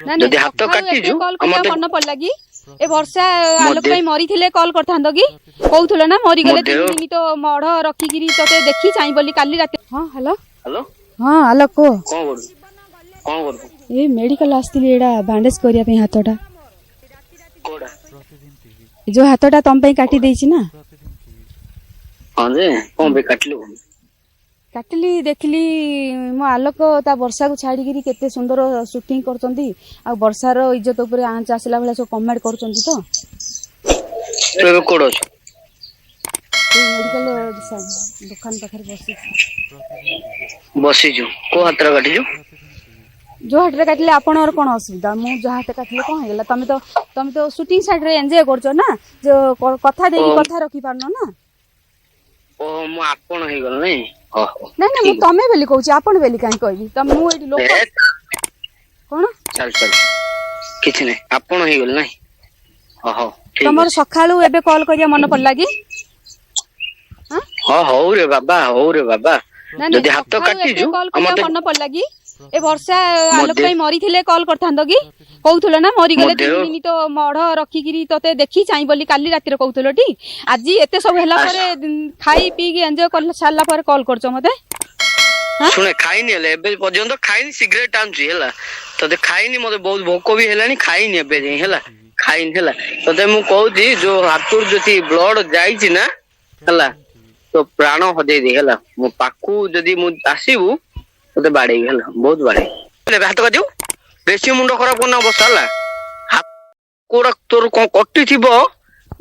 ନାଇଁ ନାଇଁ, ଯଦି ହାତ ସକାଳୁ ଏବେ କାଟିଛୁ କଲ୍ ଆଉ କରିବା ମତେ ମନେ ପଡିଲା କି? ଏ ବର୍ଷା ମୋ ଆଲୋକ ଦେ ଭାଇ ମରିଥିଲେ କଲ୍ କରିଥାନ୍ତ କି? କହୁଥିଲ ନା ମୋ ମରିଗଲେ ଦେହ 3 ଦିନ ତ ମଢ ରଖିକିରି ତତେ ଦେଖି ଚାହିଁ ବୋଲି କାଲି ରାତି। ହଁ, ହ୍ୟାଲୋ। ହ୍ୟାଲୋ। ହଁ ଆଲୋକ, କୁହ। କଣ କରୁଛୁ, କଣ କରୁଛୁ? ଏ ମେଡିକାଲ ଆସିଥିଲି, ଏଇଟା ବ୍ୟାଣ୍ଡେଜ କରିବା ପାଇଁ ହାତଟା। କୋଉଟା? ଯୋଉ ହାତଟା ତମ ପାଇଁ କାଟି ଦେଇଛି ନା। ହଁ ଯେ, କଣ ପାଇଁ କାଟିଲୁ? କାଟିଲି, ଦେଖିଲି ମୋ ଆଲୋକ ତା ବର୍ଷାକୁ ଛାଡିକିରି କେତେ ସୁନ୍ଦର ସୁଟିଂ କରୁଛନ୍ତି, ଆଉ ବର୍ଷାର ଇଜ୍ଜତ ଉପରେ ଆଞ୍ଚ ଆସିଲା ଭଳିଆ ସବୁ କମେଣ୍ଟ କରୁଛନ୍ତି ତ। ତୁ ଏବେ କୋଉଠି ଅଛୁ? ଏଇ ମେଡିକାଲ ଦୋକାନ ପାଖରେ ବସିଛି। ବସିଛୁ। କୋଉ ହାତରେ କାଟିଛୁ? ଯୋଉ ହାତରେ କାଟିଲେ ଆପଣଙ୍କର କଣ ଅସୁବିଧା? ମୁଁ ଯାହା ହାତ କାଟିଲେ କଣ ହେଇଗଲା? ତମେ ତ ସୁଟିଂ ସାଇଡରେ ଏନ୍ଜୟ କରୁଛ ନା, ଯୋଉ କଥା ଓ ଦେଇକି କଥା ରଖିପାରୁନ ନା। ଓହୋ, ମୁଁ ଆପଣ ହେଇଗଲ ନାଇଁ? ହଉ। ନାଇଁ ନାଇଁ, ମୁଁ ଠିକ ତମେ ବୋଲି କହୁଛି, ଆପଣ ବୋଲି କାହିଁ କହିବି? ତ ମୁଁ ଏଇଠି ଲୋକ ଏ କଣ? ଚାଲ ଚାଲ, କିଛି ନାହିଁ, ଆପଣ ହେଇଗଲେ ନାଇଁ? ହଉ, ଠିକ ତମର ଅଛି। ସକାଳୁ ଏବେ କଲ୍ କରିବା ମନେ ପଡିଲା କି? ଆଁ? ହଁ, ହଉ ରେ ବାବା, ହଉ ରେ ବାବା। ନାଇଁ ନାଇଁ, ଯଦି ହାତ ସକାଳୁ ଏବେ କାଟିଛୁ କଲ୍ ଆଉ କରିବା ମତେ ମନେ ପଡିଲା କି? ଏ ବର୍ଷା ମୋ ଆଲୋକ ଦେ ଭାଇ ମରିଥିଲେ କଲ୍ କରିଥାନ୍ତ କି? କହୁଥିଲ ନା ମୋ ମରିଗଲେ ଦେହ 3 ଦିନ ତ ମଢ ରଖିକିରି ତତେ ଦେଖି ଚାହିଁ ବୋଲି କାଲି ରାତିରେ କହୁଥିଲ ଟି? ଆଜି ଏତେ ସବୁ ହେଲା ପରେ ଖାଇ ପିଇକି ଏନ୍ଜୟ କରି ସାରିଲା ପରେ କଲ୍ କରୁଛ ମତେ? ଶୁଣେ, ଖାଇନି ହେଲେ, ଏବେ ପର୍ଯ୍ୟନ୍ତ ଖାଇନି, ସିଗାରେଟ ଟାଣୁଛି ହେଲା। ତତେ ଖାଇନି, ମତେ ବହୁତ ଭୋକ ବି ହେଲାଣି, ଖାଇନି ଏବେ ଯାଇ ହେଲା, ଖାଇନି ହେଲା। ତତେ ମୁଁ କହୁଛି, ଯୋଉ ହାତରୁ ଯଦି ବ୍ଲଡ ଯାଇଛି ନା ହେଲା, ତୋ ପ୍ରାଣ ହଜେଇ ଦେ ହେଲା। ମୋ ପାଖକୁ ଯଦି ମୁଁ ଆସିବୁ, ତତେ ବାଡେଇବି ହେଲା, ବହୁତ ବାଡେଇବି। ଏବେ ହାତ କାଟିବୁ, ବେଶୀ ମୁଣ୍ଡ ଖରାପ କରନା ବସ ହେଲା। କୋଉଟା ତୋର କଣ କଟିଥିବ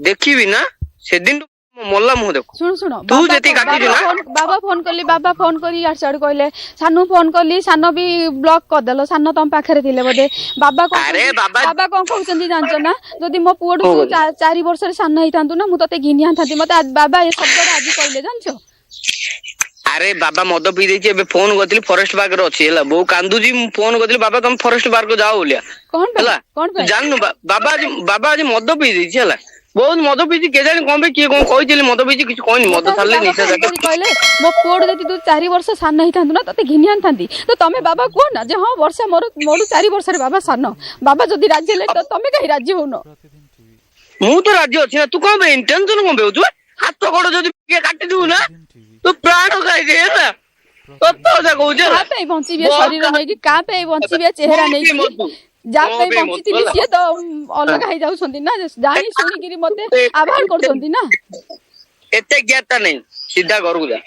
ଦେଖିବି ନା, ସେଦିନ ମଲା ମୁହଁ ଦେଖ। ଶୁଣ ଶୁଣ, ତୁ ଯେତିକି କାଟିଛୁ ନା। ବାବା ଫୋନ କଲି, ବାବା ଫୋନ କରି ଇଆଡୁ ସିଆଡୁ କହିଲେ। ସାନୁ ଫୋନ କଲି, ସାନ ବି ବ୍ଲକ କରିଦେଲ। ସାନ ତମ ପାଖରେ ଥିଲେ ବୋଧେ। ବାବା କଣ ଆରେ ବାବା, ବାବା କଣ କହୁଛନ୍ତି ଜାଣିଛ ନା? ଯଦି ମୋ ପୁଅଠୁ କଣ ତୁ କହୁଛୁ? 4 ବର୍ଷରେ ସାନ ହେଇଥାନ୍ତୁ ନା, ମୁଁ ତତେ ଘିନି ଆଣିଥାନ୍ତି। ମତେ ବାବା ଏ ଶବ୍ଦଟା ଆଜି କହିଲେ, ଜାଣିଛ? ଆରେ ବାବା ମଦ ପିଇ ଦେଇଛି। ଏବେ ଫୋନ କରିଥିଲି, ଫରେଷ୍ଟ ପାର୍କରେ ଅଛି ହେଲା, ବୋଉ କାନ୍ଦୁଛି। ମୁଁ ଫୋନ କରିଥିଲି, ବାବା ତମେ ଫରେଷ୍ଟ ପାର୍କ ଯାଅ ବୋଲିଆ। କଣ ପାଇଁ? ହେଲା। କଣ ପାଇଁ? ଜାଣିନୁ, ବାବା ଆଜି, ବାବା ଆଜି ମଦ ପିଇ ଦେଇଛି ହେଲା, ବହୁତ ମଦ ପିଇଛି। କେଜାଣି କଣ ପାଇଁ, କିଏ କଣ କହିଥିଲି, ମଦ ପିଇଛି, କିଛି କହିନି। ମଦ ମତେ ଆଜି ଛାଡ଼ିଲେ ବାବା ନିଶା ଫୋନ ଜାଗା। କରି କହିଲେ, ମୋ ପୁଅଠୁ ଯଦି ତୁ 4 ବର୍ଷ ସାନ ହେଇଥାନ୍ତୁ ନା, ତତେ ଘିନି ଆଣିଥାନ୍ତି। ତ ତମେ ବାବା କୁହ ନା ଯେ ହଁ, ବର୍ଷା ମୋର ମୋଠୁ 4 ବର୍ଷରେ ବାବା ସାନ। ବାବା ଯଦି ରାଜି ହେଲେ, ତ ତମେ କାହିଁ ରାଜି ହଉନ? ମୁଁ ତ ରାଜି ଅଛି ନା, ତୁ କଣ ପାଇଁ ଟେନସନ କଣ ପାଇଁ ହଉଛୁ? ହାତ ଗୋଡ ଯଦି କିଏ କାଟିଦବୁ ନା, ତୁ ପ୍ରାଣ ଖାଇଦେ ହେଲା, ସତ କଥା କହୁଛି କାହା ହେଲା। ପାଇଁ ବଞ୍ଚିବି ଏ ଶରୀର ନେଇକି? କାହା ପାଇଁ ବଞ୍ଚିବି ଏ ଚେହେରା ମୋ ପାଇଁ ନେଇକି? ମରିବୁ, ଯାହା ମୋ ପାଇଁ ପାଇଁ ମରିବୁ ବଞ୍ଚିଥିଲି, ହେଲା। ସିଏ ତ ଅଲଗା ହେଇଯାଉଛନ୍ତି ନା, ଜାଣି ଶୁଣିକିରି ମତେ ଆହ୍ୱାନ କରୁଛନ୍ତି ନା। ଏତେ ଜ୍ଞାତା ନାଇଁ, ସିଧା ଘରକୁ ଯା,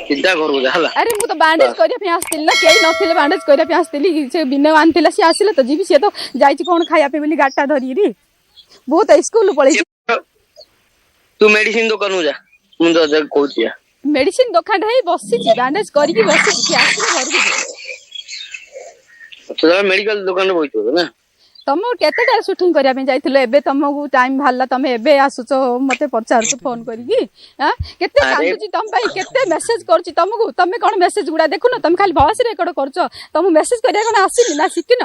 ସିଧା ଘରକୁ ଯା ହେଲା। ଆରେ ମୁଁ ତ ବ୍ୟାଣ୍ଡେଜ ବାସ୍। କରିବା ପାଇଁ ଆସିଥିଲି ନା, କେହି ନଥିଲେ, ବ୍ୟାଣ୍ଡେଜ କରିବା ପାଇଁ ଆସିଥିଲି। ସେ ବିନୟ ଆଣିଥିଲା, ସିଏ ଆସିଲେ ତ ଯିବି। ସିଏ ତ ଯାଇଛି କଣ ଖାଇବା ପାଇଁ ବୋଲି ଗାଡିଟା ଧରିକିରି, ବହୁତ ସ୍କୁଲ ପଳେଇଛି। ତୁ ମେଡିସିନ ଦୋକାନକୁ ଯା, ମୁଁ ତତେ କହୁଛି ଯା। ମେଡିସିନ ଦୋକାନରେ ହେଇ ବସିଛି, ବ୍ୟାଣ୍ଡେଜ କରିକି ବସିଛି, ସିଏ ଆସିଲେ ଘରକୁ ଯିବି। ତୁ ମେଡିକାଲ ଦୋକାନରେ ବଇଛୁ ନା? ତମ କେତେଟା ସୁଟିଂ କରିବା ପାଇଁ ଯାଇଥିଲ? ଏବେ ତମକୁ ଟାଇମ ବାହାରିଲା, ତମେ ଏବେ ଆସୁଛ, ମତେ ପଚାରୁଛ ଫୋନ କରିକି? ଆଁ, କେତେ ଆରେ କାନ୍ଦୁଛି ତମ ପାଇଁ, କେତେ ମେସେଜ କରୁଛି ତମକୁ, ତମେ କଣ ମେସେଜ ଗୁଡା ଦେଖୁନ? ତମେ ଖାଲି ଭଏସ ରେକର୍ଡ କରୁଛ, ତମକୁ ମେସେଜ କରିବା କଣ ଆସିନି ନା ଶିଖିନ?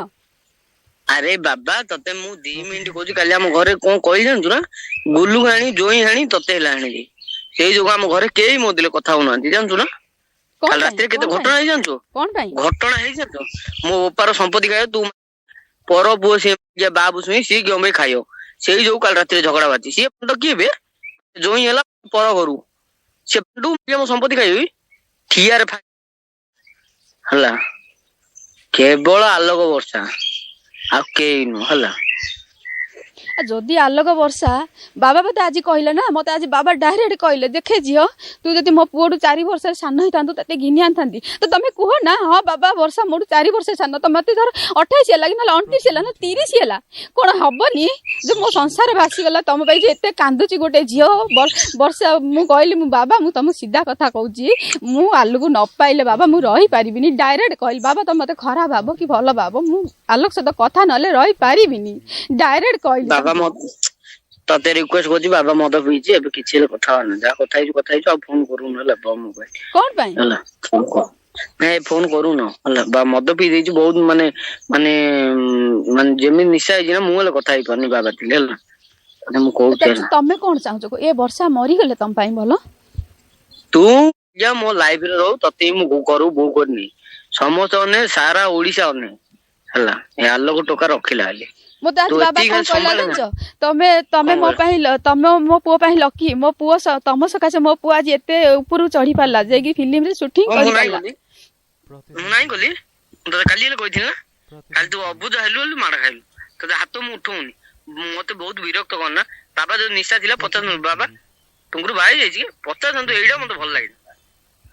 ଆରେ ବାବା, ତତେ ମୁଁ 2 ମିନିଟ କହୁଛି। କାଲି ଆମ ଘରେ କଣ କହିଲି ଜାଣିଛୁ ନା? ଗୁଲୁ ଆଣି, ଜୋଇଁ ଆଣି, ତତେ ହେଲା ଆଣିଲି। ସେଇ ଯୋଗୁ ଆମ ଘରେ କେହି ମୋ ଦିଲେ କଥା ହଉନାହାନ୍ତି, ଜାଣିଛୁ ନା? କଣ କାଲି ପାଇଁ? ରାତିରେ କେତେ କଣ ପାଇଁ? ଘଟଣା ହେଇ ଜାଣିଛୁ? କଣ ପାଇଁ? ଘଟଣା ହେଇ ଜାଣିଛୁ? ମୋ ବୋପାର ସମ୍ପତ୍ତି ଖାଇବ ତୁ, ପର ପୁଅ ସିଏ, ବାବୁ ଶୁଇଁ ସିଏ କେଉଁ ପାଇଁ ଖାଇବ। ସେଇ ଯୋଉ କାଲି ରାତିରେ ଝଗଡା ବାଜି, ସିଏ ତ କିଏ ବେ? ଜୋଇଁ ହେଲା ପର ଘରୁ, ସେ ମୋ ସମ୍ପତ୍ତି ଖାଇବି ଠିଆରେ ହେଲା। କେବଳ ଆଲୋକ ବର୍ଷା, ଆଉ କେହି ନୁହଁ ହେଲା। ଯଦି ଆଲୋକ ବର୍ଷା, ବାବା ମତେ ଆଜି କହିଲେ ନା, ମତେ ଆଜି ବାବା ଡାଇରେକ୍ଟ କହିଲେ, ଦେଖେ ଝିଅ, ତୁ ଯଦି ମୋ ପୁଅଠୁ 4 ବର୍ଷରେ ସାନ ହେଇଥାନ୍ତୁ, ତତେ ଘିନି ଆଣିଥାନ୍ତି। ତ ତମେ କୁହ ନା, ହଁ ବାବା, ବର୍ଷା ମୋଠୁ 4 ବର୍ଷ ସାନ। ତ ମତେ ଧର 28 ହେଲା କି ନହେଲେ 29 ହେଲା ନା 30 ହେଲା, କଣ ହବନି ଯେ ମୋ ସଂସାର ଭାସିଗଲା ତମ ପାଇଁ, ଯେ ଏତେ କାନ୍ଦୁଛି ଗୋଟେ ଝିଅ ବର୍ଷା? ମୁଁ କହିଲି, ମୁଁ ବାବା, ମୁଁ ତମକୁ ସିଧା କଥା କହୁଛି, ମୁଁ ଆଲୋକକୁ ନ ପାଇଲେ ବାବା ମୁଁ ରହିପାରିବିନି। ଡାଇରେକ୍ଟ କହିଲି, ବାବା ତମେ ମତେ ଖରାପ ଭାବ କି ଭଲ ଭାବ, ମୁଁ ଆଲୋକ ସହିତ କଥା ନହେଲେ ରହିପାରିବିନି। ଡାଇରେକ୍ଟ କହିଲି। ବାବା, ତତେ ରିକ୍ୱେଷ୍ଟ କରୁଛି, ବାବା ମଦ ପିଇଛି ଏବେ, କିଛି ହେଲେ କଥା ହବନି। ଯାହା କଥା ହେଇଛୁ କଥା ହେଇଛୁ, ଆଉ ଫୋନ କରୁନୁ ହେଲା ମୋବାଇଲ। କଣ ପାଇଁ? ହେଲା, ନାଇଁ, ଫୋନ କରୁନ ହେଲା। ବା ମଦ ପିଇ ଦେଇଛି ବହୁତ, ମାନେ ମାନେ ମାନେ ଯେମିତି ନିଶା ହେଇଛି ନା, ମୁଁ ହେଲେ କଥା ହେଇପାରୁନି ବାବା ଥିଲେ ହେଲା, ମୁଁ କହୁଛି ହେଲା। ତମେ କଣ ଚାହୁଁଛ? ଏ ବର୍ଷା ମରିଗଲେ ତମ ପାଇଁ ଭଲ? ତୁ ଯା ମୋ ଲାଇଫରେ ରହୁ, ତତେ ମୁଁ ଘରୁ ବୋଉ କରିନି, ସମସ୍ତେ ଅନେ, ସାରା ଓଡିଶା ଅନେ ହେଲା, ଏ ଆଲୋକ ଟୋକା ରଖିଲା ହେଲେ। ମତେ ତୁ ଆଜି ବାବା ଏତିକି କଣ ଖାଲି କହିଲା ସମ୍ଭାଳେ ନା। ଜାଣିଛ? ତମେ ତମେ କଣ ମୋ କହିଲା? ପାଇଁ ତମେ ମୋ ପୁଅ ପାଇଁ ଲକି। ମୋ ପୁଅ ତମ ସକାଶେ ମୋ ପୁଅ ଆଜି ଏତେ ଉପରକୁ ଚଢି ପାରିଲା, ଯାଇକି ଫିଲ୍ମରେ ସୁଟିଂ ହଁ, ମୁଁ ନାଇଁ କରିପାରିଲା। କଲି, ମୁଁ ନାଇଁ କଲି। ମୁଁ ତତେ କାଲି ହେଲେ କହିଥିଲି ନା, କାଲି ତୁ ଅବୁଝା ହେଲୁ ବୋଲି ମାଡ ଖାଇଲୁ। ତତେ ହାତ ମୁଁ ଉଠଉନି, ମତେ ବହୁତ ବିରକ୍ତ କରନା। ବାବା ଯୋଉ ନିଶା ଥିଲା ପଚାରୁନୁ, ବାବା ଟୁଙ୍ଗୁରୁ ବାହା ହେଇଯାଇଛି କି ପଚାରନ୍ତୁ। ଏଇଟା ମତେ ଭଲ ଲାଗିଲା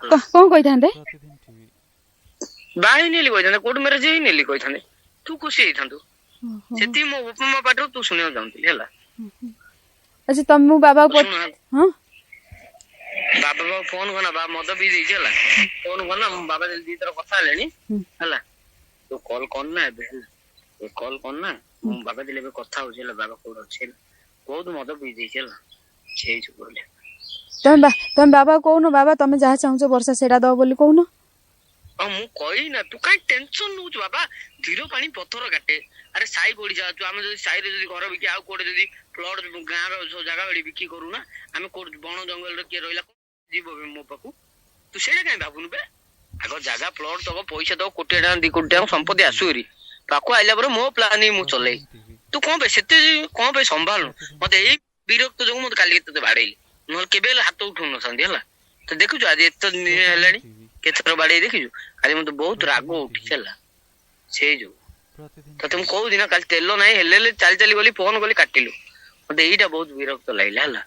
ହେଲା। କଣ କହିଥାନ୍ତେ? ବାହା ହେଇନି ବୋଲି କହିଥାନ୍ତେ, କୋର୍ଟ ମ୍ୟାରେଜ ହେଇନି ବୋଲି କହିଥାନ୍ତେ, ତୁ ଖୁସି ହେଇଥାନ୍ତୁ। ସେତିକି ମୋ ବାପା ମା ପାଟିରୁ ତୁ ଶୁଣିବାକୁ ଚାହୁଁଥିଲି ହେଲା। ଆଚ୍ଛା, ତମେ ମୁଁ ବାବାକୁ ଶୁଣ, ହଁ। ବାବା ବାବା ଫୋନ କରନା, ବାବା ମଦ ପିଇ ଦେଇଛି ହେଲା। ଫୋନ କରନା, ମୁଁ ବାବା ଦି ଥର କଥା ହେଲେଣି ହେଲା। ତୁ କଲ୍ କରନା ଏବେ ହେଲା, ତୁ କଲ୍ କରନା। ମୁଁ ବାବା ଥିଲେ ଏବେ କଥା ହଉଛି ହେଲା। ବାବା କୋଉଠି ଅଛି ହେଲା, ବହୁତ ମଦ ପିଇ ଦେଇଛି ହେଲା, ସେଇ ଯୋଗୁ ହେଲେ। ତମେ ବାବା କହୁନ, ବାବା ତମେ ଯାହା ଚାହୁଁଛ ବର୍ଷା ସେଇଟା ଦବ ବୋଲି କହୁନ। ହଁ, ମୁଁ କହିବି ନା, ତୁ କାଇଁ ଟେନସନ ନଉଛୁ? ବାବା, ଧୀର ପାଣି ପଥର କାଟେ। ଆରେ ସାହି ପଡିଶା ଅଛୁ ଆମେ। ଯଦି ସାହିରେ ଯଦି ଘର ବିକି ଆଉ କୋଉଠି ଯଦି ପ୍ଲଟ ଗାଁର ସବୁ ଜାଗା ବାଡି ବିକି କରୁନା ଆମେ, କୋଉଠି ବଣ ଜଙ୍ଗଲରେ କିଏ ରହିଲା ଯିବ ବେ ମୋ ପାଖକୁ? ତୁ ସେଇଟା କାଇଁ ଭାବୁନୁ ବେ? ଆଗ ଜାଗା ପ୍ଲଟ ଦବ, ପଇସା ଦବ, କୋଟିଏ ଟଙ୍କା 2 କୋଟି ଟଙ୍କା ସମ୍ପତ୍ତି ଆସୁ ହେରି। ପାଖକୁ ଆଇଲା ପରେ ମୋ ପ୍ଲାନ୍ ହିଁ ମୁଁ ଚଲେଇ। ତୁ କଣ ପାଇଁ ସେତେ କଣ ପାଇଁ ସମ୍ଭାଳୁନୁ ମତେ? ଏଇ ବିରକ୍ତ ଯୋଗୁ ମତେ କାଲି ତତେ ବାଡେଇଲି, ନହେଲେ କେବେ ହେଲେ ହାତ ଉଠଉ ନଥାନ୍ତି ହେଲା। ତ ଦେଖୁଛୁ ଆଜି ଏତେ ଦିନ ହେଲାଣି କେତେଥର ବାଡେଇ ଦେଖିଛୁ? ଆଜି ମତେ ବହୁତ ରାଗ ଉଠିଛି ହେଲା, ସେଇ ଯୋଗୁ ତତେ ମୁଁ କହୁଛି ନା। କାଲି ତେଲ ନାହିଁ ହେଲେ ହେଲେ ଚାଲି ଚାଲି ଗଲି, ଫୋନ କଲି, କାଟିଲୁ। ମତେ ଏଇଟା ବହୁତ ବିରକ୍ତ ଲାଗିଲା ହେଲା।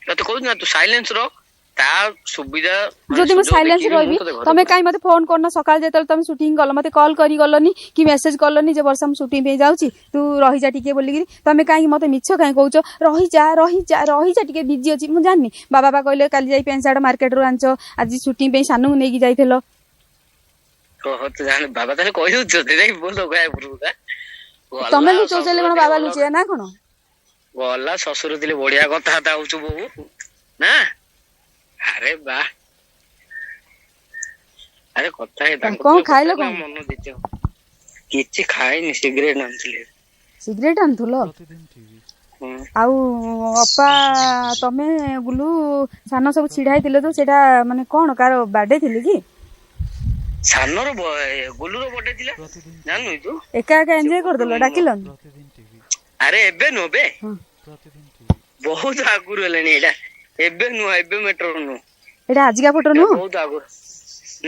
ତତେ କହୁଛି ନା, ତୁ ସାଇଲେନ୍ସ ରଖ, ତା ସୁବିଧା ମାନେ ଯଦି ମୁଁ ସୁଯୋଗ ସାଇଲେନ୍ସ ଦେଖିକି ମୁଁ ରହିବି, ତତେ ଘରେ ତମେ ପୁରେଇବି। କାହିଁ ମତେ ଫୋନ କରୁନ? ସକାଳେ ଯେତେବେଳେ ତମେ ସୁଟିଂ କଲ, ମତେ କଲ୍ କରି ଗଲନି କି ମେସେଜ କଲନି ଯେ ବର୍ଷା ମୁଁ ସୁଟିଂ ପାଇଁ ଯାଉଛି, ତୁ ରହିଯା ଟିକେ ବୋଲିକିରି। ତମେ କାହିଁକି ମତେ ମିଛ କାହିଁ କହୁଛ, ରହିଯା ରହିଯା ରହିଯା ଟିକେ ବିଜି ଅଛି? ମୁଁ ଜାଣିନି। ବାବା ବା କହିଲେ କାଲି ଯାଇ ପ୍ୟାଣ୍ଟ ସାର୍ଟ ମାର୍କେଟରୁ ଆଣିଛ, ଆଜି ସୁଟିଂ ପାଇଁ ସାନକୁ ନେଇକି ଯାଇଥିଲ। ଓହୋ, ତୁ ଜାଣି ବାବା ତାହେଲେ କହିଦଉଛୁ ତତେ ଯାଇ ବୋଲ କହିବା ପୂର୍ବରୁ ଗଲା। ତମେ ଲୁଚଉଛ ଶ୍ୱଶୁର ହେଲେ କଣ ଥିଲେ ବାବା ଭଲ ଲୁଚେଇବେ ନା କଣ? ଗଲା, ଶ୍ୱଶୁର ଥିଲେ ବଢିଆ କଥାବାର୍ତ୍ତା ହଉଛୁ ବୋହୁ ନା। ଆରେ ବା, ଆରେ କଥା ହେଇ ତାଙ୍କ କଣ ସହିତ କଥା ଖାଇଲ ହେଲେ କଣ? ଆମ ମନ ଜିତିବ। କିଛି ଖାଇନି, ସିଗରେଟ ଆଣିଥିଲି। ସିଗରେଟ ଆଣୁଥିଲ? ହୁଁ। ଆଉ ଅପା, ତମେ, ଗୁଲୁ, ସାନ ସବୁ ଛିଡା ହେଇଥିଲେ ତ, ସେଇଟା ମାନେ କଣ କାହାର ବାର୍ଥଡେ ଥିଲେ କି? ସାନର ଗୁଲୁର ବର୍ଥଡେ ଥିଲା, ଜାଣିନୁ ତୁ? ଏକା ଏକା ସେ ଏଞ୍ଜୟ ବହୁତ କରିଦେଲ, ଡାକିଲନି? ଆରେ ଏବେ ନୁହଁ ବେ, ହଁ, ବହୁତ ଆଗରୁ ହେଲାଣି ଏଇଟା, ଏବେ ନୁହଁ, ଏବେ ମେଟ୍ରୋ ନୁହଁ। ଏଇଟା ଆଜିକା ଫଟୋ ଏଇଟା ନୁହଁ? ବହୁତ ଆଗରୁ।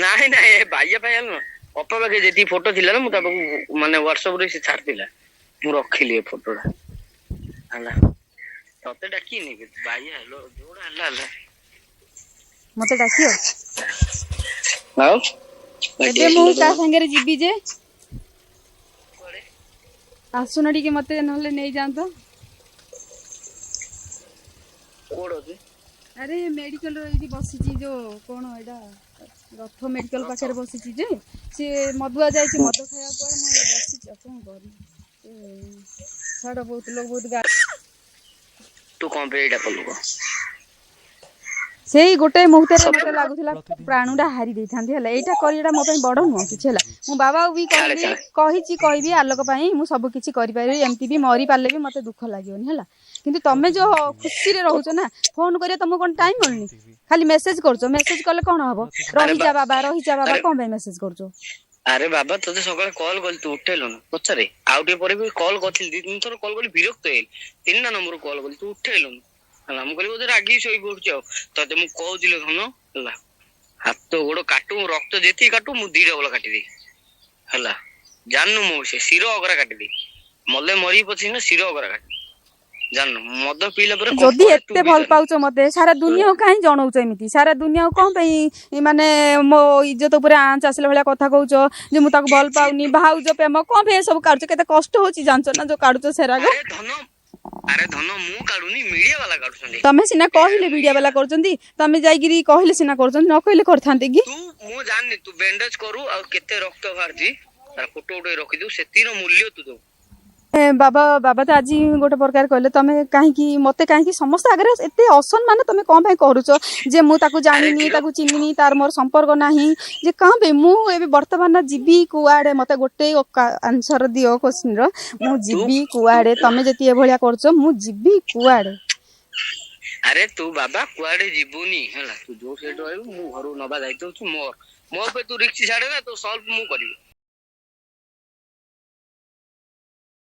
ନାଇଁ ନାଇଁ, ଏ ବାଇଆ ଫାଇଆ ନୁହଁ। ଅପା ପାଖେ ଯେତିକି ଫଟୋ ଥିଲା ନା, ମୁଁ ତା ପାଖକୁ ମାନେ ହ୍ୱାଟ୍ସଆପ ରେ ସେ ଛାଡିଥିଲା, ମୁଁ ରଖିଲି ଏ ଫଟୋଟା ହେଲା। ତତେ ଡାକିନି, ବାଇଆ ହେଲୋ, ଯୋଉଟା ହେଲା ହେଲା। ମତେ ଡାକିବ? ଆଉ ଏବେ ମୁଁ କାହା ସାଙ୍ଗରେ ଯିବି ଯେ? ଆସୁନ ଟିକେ ମତେ ନହେଲେ ନେଇଯାଆନ୍ତ। କୋଉଠି ଅଛି? ଆରେ ମେଡିକାଲ ଏଇଠି ବସିଛି, ଯୋଉ କଣ ଏଇଟା, ରଥ ମେଡିକାଲ ରଥ ପାଖରେ ବସିଛି ଯେ। ସିଏ ମଦୁଆ ଯାଇଛି ମଦ ଖାଇବାକୁ କୁଆଡେ, ମୁଁ ଏଇ ବସିଛି, ଆଉ କଣ କରିବି? ଛାଡ, ବହୁତ ଲୋକ ବହୁତ ଗାଳି। ତୁ କଣ ପାଇଁ ଏଇଟା କଲୁ କହ? ସେଇ ଗୋଟେ ମୁହୂର୍ତ୍ତରେ ସତ ମତେ ଲାଗୁଥିଲା ପ୍ରାଣଟା ହାରି ଦେଇଥାନ୍ତି ହେଲା। ଏଇଟା କରିବାଟା ମୋ ପାଇଁ ବଡ ନୁହଁ କିଛି ହେଲା। ମୁଁ ବାବାକୁ ବି ଛାଡେ କହିଲି, ଛାଡେ। କହିଛି, କହିବି, ଆଲୋକ ପାଇଁ ମୁଁ ସବୁ କିଛି କରିପାରିବି, ଏମିତି ବି ମରି ପାରିଲେ ବି ମତେ ଦୁଃଖ ଲାଗିବନି ହେଲା। କିନ୍ତୁ ତମେ ଯୋଉ ଖୁସିରେ ରହୁଛ ନା, ଫୋନ କରିବା ତମକୁ କଣ ଟାଇମ ମିଳୁନି? ଖାଲି ମେସେଜ କରୁଛ। ମେସେଜ କଲେ କଣ ହବ? ଆରେ ରହିଯା ବାବା, ରହିଯା ବାବା, ଆରେ କଣ ପାଇଁ ମେସେଜ କରୁଛ? ଆରେ ବାବା, ତୋତେ ସକାଳେ କଲ୍ କଲି, ତୁ ଉଠେଇଲୁନୁ। ପଚାରେ, ଆଉ ଟିକେ ପରେ ବି କଲ୍ କରିଥିଲି, ଦି ତିନି ଥର କଲ୍ କଲି, ବିରକ୍ତ ହେଇଗଲି। ତିନିଟା ନମ୍ବର କଲ୍ କଲି, ତୁ ଉଠେଇଲୁନୁ ହେଲା। ମୁଁ କହିଲି ବୋଧେ ରାଗିକି ଶୋଇ ପଡୁଛି। ଆଉ ତତେ ମୁଁ କହୁଥିଲି ଧନ ହେଲା, ହାତ ଗୋଡ କାଟୁ, ରକ୍ତ ଯେତିକି କାଟୁ, ମୁଁ ଦି ଡବଲ କାଟିଦେବି ହେଲା। ଜାଣିନୁ, ମୁଁ ସେ ଶିର ଅଗରା କାଟିଦେବି। ମଲେ ମରିବି ପଛେ ନା, ଶିର ଅଗରା କାଟିବି। ଜାଣିନୁ, ମଦ ପିଇଲା ପରେ କଣ ଯଦି କରେ ତୁ ଏତେ ବି ଭଲ ଜାଣିନୁ। ପାଉଛ ମତେ, ସାରା ଦୁନିଆକୁ କାହିଁ ଜଣଉଛ ଏମିତି? ସାରା ଦୁନିଆକୁ କଣ ପାଇଁ ମାନେ ମୋ ଇଜ୍ଜତ ଉପରେ ଆଞ୍ଚ ଆସିଲା ଭଳିଆ କଥା କହୁଛ ଯେ ମୁଁ ତାକୁ ଭଲ କିଛି ପାଉନି, ଭାଉଜ ପ୍ରେମ କଣ ପାଇଁ ଏସବୁ କାଢୁଛ? କେତେ କଷ୍ଟ ହଉଛି ଜାଣିଛ ନା, ଯୋଉ କାଢୁଛ ସେରାକ? ଆରେ ଧନ, ଆରେ ଧନ, ମୁଁ କାଢୁନି, ମିଡିଆ ବାଲା କାଢୁଛନ୍ତି। ତମେ ସିନା କହିଲେ ମିଡିଆ ବାଲା କରୁଛନ୍ତି, ତମେ ଯାଇକିରି କହିଲେ ସିନା କରୁଛନ୍ତି, ନ କହିଲେ କରିଥାନ୍ତେ କି? ତୁ ମୁଁ ଜାଣିନି, ତୁ ବ୍ୟାଣ୍ଡେଜ କରୁ ଆଉ କେତେ ରକ୍ତ ବାହାରିଛି ତାର ଫଟୋ ଉଠେଇ ରଖିଦବୁ, ସେତିକିର ମୂଲ୍ୟ ତୁ ଦବୁ। ବାବା, ବାବା ତ ଆଜି ଗୋଟେ ପ୍ରକାର କହିଲେ, ତମେ କାହିଁକି ମତେ କାହିଁକି ସମସ୍ତ ଆଗରେ ଏତେ ଅସମ୍ମାନ ତମେ କଣ ପାଇଁ କରୁଛ ଯେ ମୁଁ ତାକୁ ଆରେ ଜାଣିନି, ଧୀର ତାକୁ ଚିହ୍ନିନି, ତାର ମୋର ସମ୍ପର୍କ ନାହିଁ ଯେ କଣ ପାଇଁ? ମୁଁ ଏବେ ବର୍ତ୍ତମାନ ଯିବି କୁଆଡେ? ମତେ ଗୋଟେ ଆନ୍ସର ଦିଅ କୋଶ୍ଚିନ୍ ର, ମୁଁ ତୁ ଯିବି ତୁ କୁଆଡେ? ତମେ ଯଦି ଏଭଳିଆ କରୁଛ, ମୁଁ ଯିବି କୁଆଡେ? ଆରେ ତୁ ବାବା କୁଆଡେ ଯିବୁନି ହେଲା। ତୁ ଯୋଉ ସେଇଠି ରହିବୁ, ମୁଁ ଘରକୁ ନବା ଦାୟିତ୍ୱ ହଉଛି ମୋର। ମୋ ଉପରେ ତୁ ରିକ୍ସ ଛାଡେ ନା, ତୋ ସଲ୍ଭ ମୁଁ କରିବି।